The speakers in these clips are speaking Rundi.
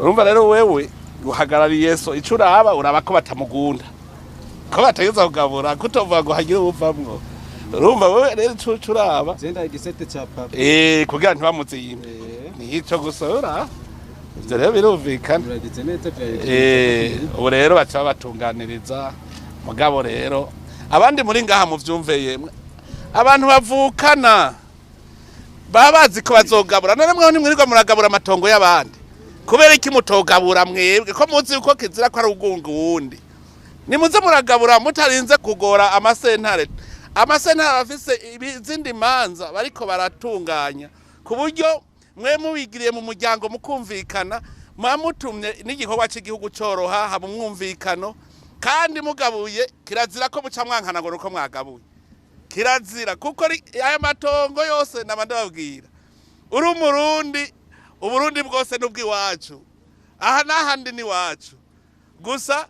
Urumva rero wewe uhagarariye so, ico uraba, uraba ko batamugunda, ko bategeza kugabura, kutovuga ngo hagire uwuvamwo. Urumva wewe rero ico uraba Zenda igisete ca papa. Kugira ntibamuzimbe. Nico gusa uraba, ivyo rero birumvikana. Uragize neza vyari. Ubu rero baca babatunganiriza. Mugabo rero abandi muri ngaha muvyumve yemwe, abantu bavukana baba bazi ko bazogabura. None mweho ntimwirirwa muragabura amatongo y'abandi? Kubera iki mutogabura mwebwe, ko muzi yuko kizira ko ari ugunga uwundi? Nimuze muragabura mutarinze kugora amasentare. Amasentare afise izindi manza bariko baratunganya, ku buryo mwe mubigiriye mu muryango mukumvikana, muba mutumye n'igikorwa cy'igihugu coroha, haba umwumvikano. Kandi mugabuye, kirazira ko muca mwankana ngo nuko mwagabuye. Kirazira, kuko aya matongo yose naba ndababwira, uri Umurundi, Uburundi bwose n'ubw'iwacu, aha n'ahandi n'iwacu. Gusa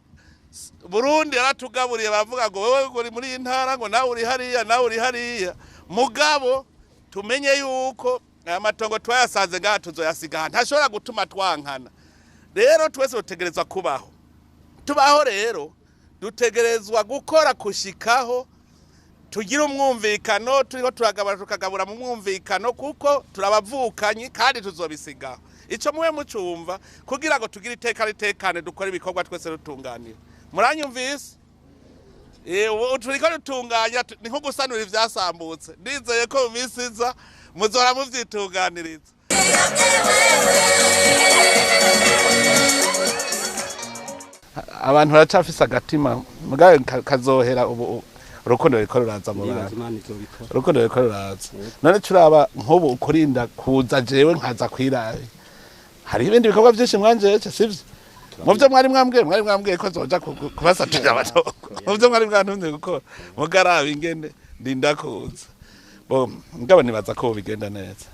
Burundi yaratugaburiye, bavuga ngo wewe uri muri iyi ntara, ngo nawe uri hariya, nawe uri hariya. Mugabo tumenye yuko aya matongo twayasanze ngaha, tuzoyasiga aha, ntashobora gutuma twankana. Rero twese dutegerezwa kubaho. Tubaho rero dutegerezwa gukora kushikaho tugira umwumvikano. Turiko turagabura, tukagabura mu mwumvikano, kuko turabavukanyi kandi tuzobisigaho. Ico muwe mucumva, kugira ngo tugire iteka ritekane, dukore ibikorwa twese dutunganira. Muranyumvise? Ubu turiko dutunganya, ni nko gusanura ivyasambutse. Ndizeye ko mu minsi iza muzora muvyitunganiriza. Abantu baracafise agatima, mugabe kazohera. Ubu urukundo ruriko ruraza mu Ndibaza bantu. Imana izobikora. Urukundo ruriko ruraza. None turaba nk'ubu ukurinda kuza, jewe nkaza kwirabe, hari ibindi bikorwa byinshi mwanjeje, sivyo? Mu byo mwari mwambwiye, mwari mwambwiye ko nzoja kubasaturira amatongo. Mu byo mwari mwantumye gukora, mugaraba ingene ndinda kuza bo. Mugabo nibaza ko bigenda neza.